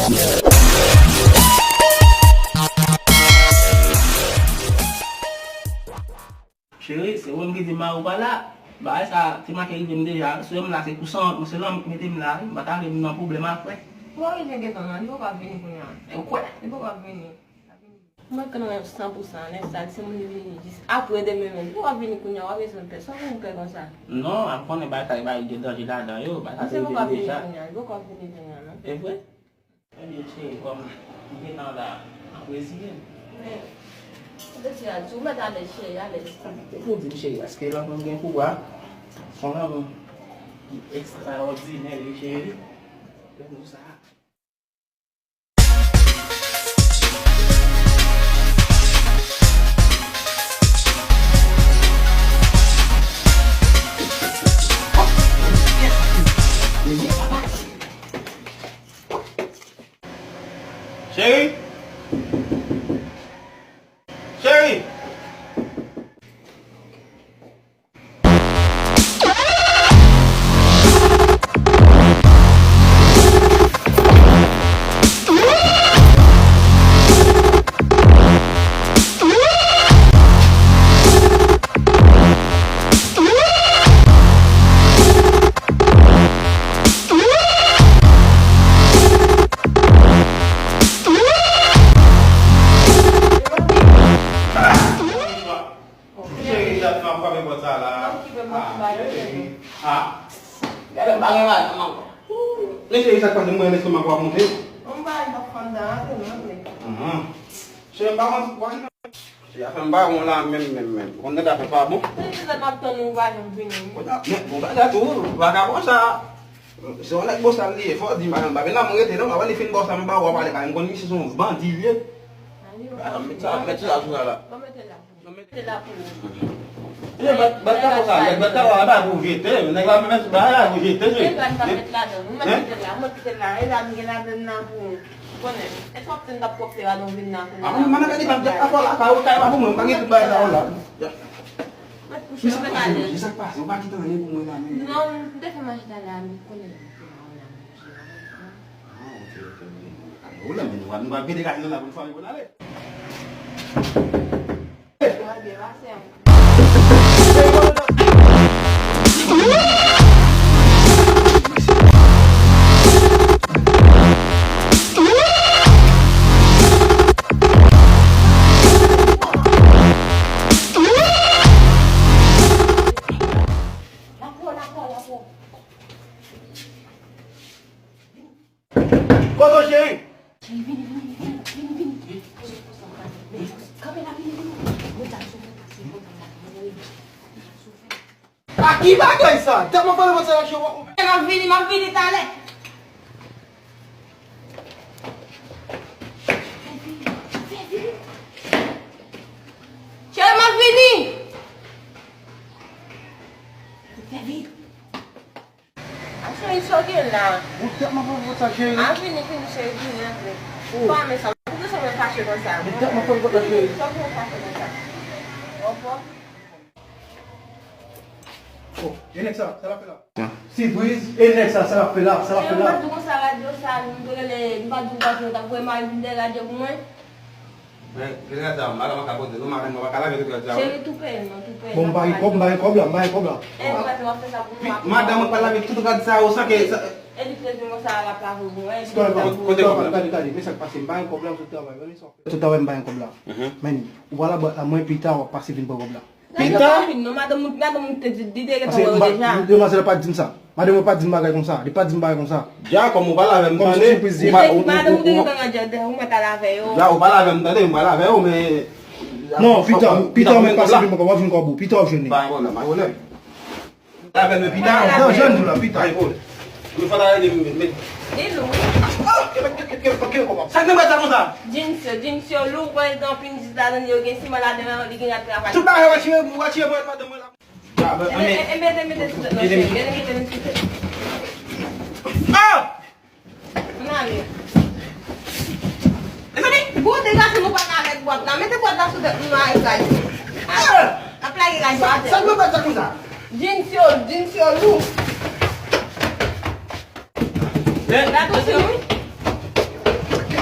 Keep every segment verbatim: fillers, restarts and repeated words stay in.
Cheri, se ou menm ki di mari w pa la. Bagay sa te manke rive m deja. Si w wè m la, se pou sanwont mwen, se lanmou ki mete m la wi. M pa ta vle m nan pwoblèm apre. Bon, rive gentan nan, li poko ap vini kounye a. E w kwè? Li poko ap vini. Mwen kwè nan san pou san, lè sa, se moun li vini jis apre demen menm. Li poko ap vini kounye a, w ap bezwen pè. Sa w konn pè konsa? Non, a m konnen bagay sa, e bagay de danje ladan yo. Bagay sa te rive m deja. Misye poko ap vini kounye a, li poko ap vini kounye a, non. E vre? Ebyen, cheri, kòm m gentan la, m ap reziye m. Men, kote ti a di, ou mèt alèz, cheri, alèz. Ou di m, cheri, paske lanmou gen pouvwa. Fon lanmou ekstraòdinè, wi, cheri. Lanmou sa. Cheri! Cheri! Cheri, dat m ap frape pòt sa la. Ah, cheri. Ah. Gade, m pa gen madanm ankò. Men cheri, sa k pase, m wè lestomak w ap monte. Cheri, m pa konn. Cheri, afè m pa bon la, menm, menm, menm. Ou konn nèg afè pa bon. Men, bon, bagay tou, vagabon sa. Se yon nèg bosal li ye, fò w di m, pa gen, pa gen nan mwen rete non, apre li fin bò sa m ba w a pale, pa gen m konn misye se yon bandi li ye. Mèt sa, mèt sa sou sa la. Mèt la pou ou. Yo, bat, bat kapo sa, nèg bat kapo sa, pa pou jete, nèg la mèt ba la pou jete, se. Mèt la, mèt la, mèt la, mèt la, e la m gen ladann nan pou ou. Konnen, e twòp ten t ap pwòpte a nou vin nan konnen. A, mwen, mwen, gade, bat kapo la, pa ou, kay pa pou mwen, pa gen tout bagay sa la. Mèt kouche, mèt alèz. Sa k pase? Ou pa kite anyen pou mwen la menm. Non, m te fè machita la, m konnen. Ah, ok, ok, ok. Ou la, men nou va, nou va vide gaz la pou nou fè pou n ale. Ou va byen pase, an. Lapo, lapo, lapo. Kote w, cheri? Cheri, vini, vini, vini, vini, vini. Poze, poze, poze, kanpe la, vini, vini. Mwen ta sou fè pase, mwen ta la, mwen ta sou fè. A ki bagay sa? Tèlman fè mwen sa, cheri, w ap... M ap vini, m ap vini talè. Fè vini, fè vini. Cheri, m ap vini. Fè vini. A cheri, sa w gen la? Ou tèlman fè mwen sa, cheri. A vini, vini, cheri, vini, antre. Ou pa renmen sa. Poukisa w fache konsa? Ou tèlman fè mwen sa, cheri. Vini, sa w fache konsa? Ou fò? Oh, e nèg sa, sa l ap fè la? Sipriz, e nèg sa, sa l ap fè la, sa l ap fè la? Cheri, m pa t di w konsa, radyo sa, m te rele, m pa t di w konsa, w t ap voye mari m vin dèyè radyo pou mwen? Men, gen radyo, madanm an ka pote, non, madanm mwen pa ka lave tout radyo sa, wi. Cheri, tou peye, non, tou peye. Bon, m pa gen kòb, m pa gen kòb la, m pa gen kòb la. E, ou pa t ap fè sa pou mwen. Madanm mwen pa lave tout radyo sa, wi, san ke sa. E li prezime sa, l ap lave pou mwen, e li prezime sa. Kote kòb la? Gade, gade, gade, men sa k pase, m pa gen kòb la, m sot travay, men sa. Sot travay, m pa gen kòb la. Men, ou pral bwat la, mwen pita, w ap pase vin pran kòb la. Pita? Madanm ou, madanm ou te di, li te gentan wè yo deja. Paske demwazèl la pa t di m sa. Madanm ou pa t di m bagay konsa. Li pa t di m bagay konsa. Dja, kòm ou pale avè m, tande. Madanm ou te gentan nan djèdè, ou mèt al avè yo. Dja, ou pale avè m, tande, m pale avè yo, men... Non, pita, pita, ou mèt pase vin pran kòb, w ap jwenn kòb ou. Pita, w ap jwenn li. Pa gen pwoblèm, pa gen pwoblèm. Avè mwen pita. Non, jwenn nou la, pita. Ay, bon. Mwen fò ta ede m met. Li lou. Ah, ke, ke, ke, ke, ke, kòman? Sa k nan bwat sa konsa? Jeans yo, jeans yo lou, pran anpil jeans ladan yo, gen siman ladan yo, li gen rad travay. Tout bagay w ap tire, w ap tire pou madanm mwen la. E, e, e, mete, mete sou tèt mwen, cheri. Mete, mete, mete sou tèt. Ah! Ann ale. Mezanmi, gwo degaje nou pa ka avèk bwat la. Mete bwat la sou tèt nou, arete sa isit. Ah! N ap lage radyo atè. Sa k nan bwat sa konsa? Jeans yo, jeans yo lou. Attention, wi.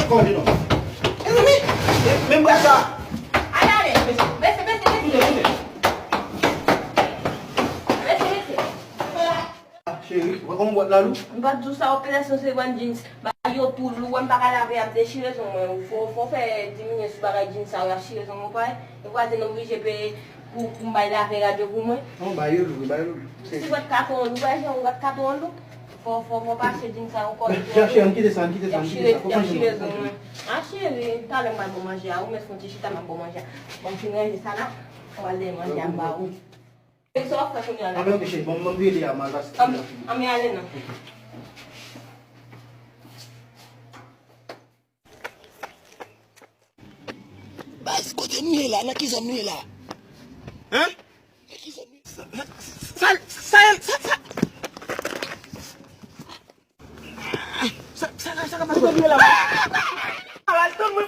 Kòje non. Mezanmi, men bra sa. Ale, ale, bese, bese, bese, bese. Bese, bese. Cheri, ou wè kòman bwat la lou? M pa t di w sa, w ap peze sou se bann jeans. Bagay yo tou lou, wè m pa ka lave, y ap dechire zong mwen. Fò, fò w fè diminye sou bagay jeans sa yo, y ap chire zong mwen, pa e vwazen oblije peye pou, pou m bay lave rad yo pou mwen. Non, bagay yo lou, bagay yo lou. Se ti bwat katon an lou, wè jan bwat katon an lou. Fò, fò, fò pase jeans sa yo kòl. Cheri, ann kite sa, ann kite sa, ann kite sa. Fò chanje manje. A cheri, talè m pral bon manje a, ou mèt fè yon ti chita m ap bon manje a. Bon, m fin ranje sa la, m pral dèyè manje a m ba ou. Sa w ap fè kounye a la? Anben, ok, cheri, bon, mwen vire de a, m al pase. Anben, anben, ale non. Baz, kote nou ye la? Nan ki zòn nou ye la? Hein? Nan ki zòn nou ye? Sa, sa, sa, sa, sa. Sa, sa, sa, sa k ap pase? Kote nou ye la? Al tann mwen.